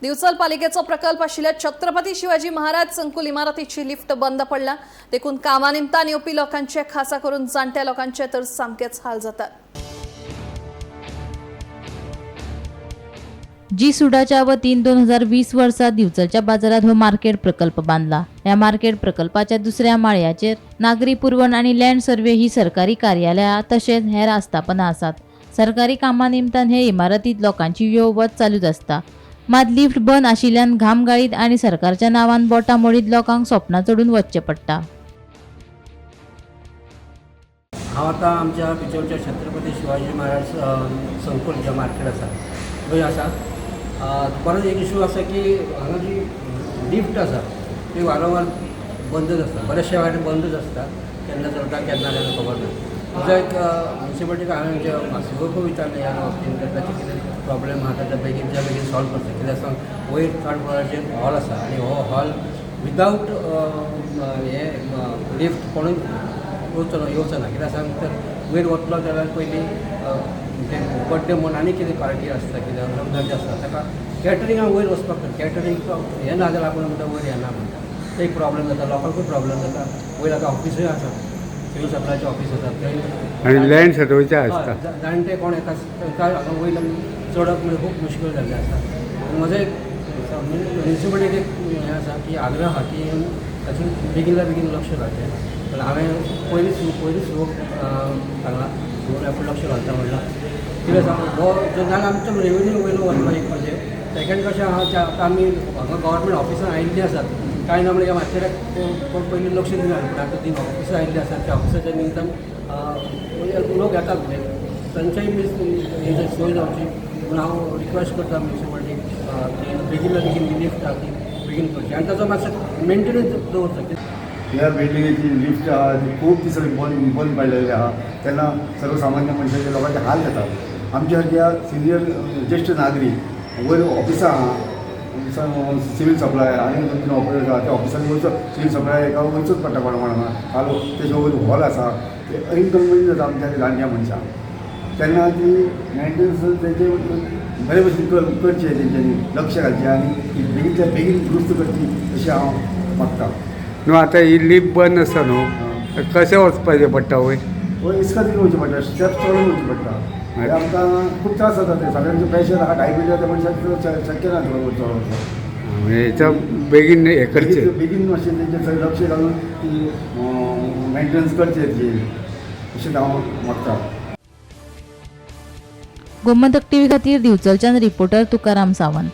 दिवचल पालिकेचो प्रकल्प आशिल्ल्या छत्रपती शिवाजी महाराज संकुल इमारतीची लिफ्ट बंद पडला देखून कामा निमतान येवपी लोकांचे, खासा करून जाणट्या लोकांचे तर सामकेच हाल जातात. जी सुडाच्या वतीन 2020 वर्सा दिवचलच्या बाजारात हो मार्केट प्रकल्प बांदला. ह्या मार्केट प्रकल्पाच्या दुसऱ्या माळयाचेर नागरी पुरवण आनी लँड सर्वे ही सरकारी कार्यालयां तशेंच हेर आस्थापनां आसात. सरकारी कामां निमतान हे इमारतींत लोकांची यो वच चालूच आसता. मात लिफ्ट बंद आशिल्ल्यान घाम गाळीत आनी सरकारच्या नांवान बोटां मोडीत लोकांक सोपणां चडून वचचें पडटा. हांव आतां आमच्या बिचोलच्या छत्रपती शिवाजी महाराज संकुल जें मार्केट आसा थंय आसा. परत एक इशू आसा की हांगा जी लिफ्ट आसा ती वारंवार बंदच आसता. बऱ्याचशा वाटेन बंदच आसता. केन्ना चलता केन्ना ना खबर ना. म्हजो एक म्युनिसिपालिटीक हांवें आमच्या मासिकोकूय विचारलें ह्या बाबतीन, तर ताचे कितें प्रॉब्लेम आहा ताच्या बेगीनच्या बेगीन सॉल्व करचें. कित्याक सांग, वयर थर्ड फ्लोराचेर हॉल आसा आनी हो हॉल विदावट हें लिफ्ट कोणूय वचो ना, येवचो ना. कित्याक सांग तर वयर वतलो जाल्यार पयलीं म्हणजे बड्डे म्हूण आनी कितें पार्टी आसता, कितें लग्नाचें आसता, ताका कॅटरिंगाक वयर वचपाक जाय. कॅटरींग हें ना जाल्यार आपूण म्हणटा वयर येना म्हणटा. ते एक प्रॉब्लेम जाता, लोकांकूय प्रॉब्लेम जाता. वयर आतां ऑफिसूय आसा, सिवील सप्लायचें ऑफीस आसा थंय. आनी लँड सर्वेचें आसता. हय, जाणटे कोण येता तांकां हांगा वयल्यान चडप म्हणजे खूब मुश्कील जाल्लें आसा. आनी म्हजो एक म्युनिसिपालिटीक एक हें आसा की आग्रह आहा की तातूंत बेगीनल्या बेगीन लक्ष घालचें. पण हांवें पयलींच पयलींच सांगलां, सुरू आपूण लक्ष घालता म्हणलां. कितें सांगू, हो जो जाल्यार आमचो रेवेन्यू वयलो वतलो एक म्हणजे. सेकंड कशें आहा ते आतां आमी हांगा गव्हर्मेंट ऑफिसान आयिल्लीं आसात. कांय ना म्हणजे मातशें कोण पयलीं लक्ष दिना, पूण आतां तीं ऑफिसां आयिल्लीं आसात. त्या ऑफिसाच्या निमतान लोक येतात, म्हणजे तांच्याय बी हें सोय जावची म्हूण हांव रिक्वेस्ट करता म्युनिसिपालिटीक की बेगीनल्या बेगीन ही लिफ्ट आहा ती बेगीन करची आनी ताचो मातसो मेंटेनन्स दवरचो. ह्या बिल्डिंगेची लिफ्ट आहा ती खूब दीस बंद बंद पडलेली आहा. तेन्ना सर्वसामान्य मनशाचे लोकांचे हाल जातात. आमच्या सारक्या सिनियर ज्येश्ठ नागरीक वयर ऑफिसां आहा, सिवील सप्लाय आनी दोन तीन ऑफिस आहा, त्या ऑफिसांनी वयचो, सिवील सप्लाय एका वयचोच पडटा कोणा कोणा हालो. तेच्या वयर हॉल आसा, ते इनकन्विनियंट जाता आमच्या जाणट्या मनशांक. तेन्ना ती मेंटेनन्स तेजे बरे भशेन करचें, तेंच्यांनी लक्ष घालचें आनी ती बेगीनच्या बेगीन दुरुस्त करची अशें हांव मागता. न्हू, आतां ही लिफ्ट बंद आसा न्हू, कशें वचपाचें पडटा वयर? वयर इस्कादीन वयचें पडटा, स्टेप्स चडून वयचें पडटा. हे आमकां खूब त्रास जाता. ते सगळ्यांचें प्रेशर आहा, डायबिटीज आहा, त्या मनशाक शक्य ना थंय चडोवपाक. म्हणजे हेच्या बेगीन हें करचें. बेगीन मातशें तेंचें थंय लक्ष घालून ती मेंटेनन्स करचें तेजी अशें हांव मागता. गोमंतक टीव्ही खातीर दिवचलच्यान रिपोर्टर तुकाराम सावंत.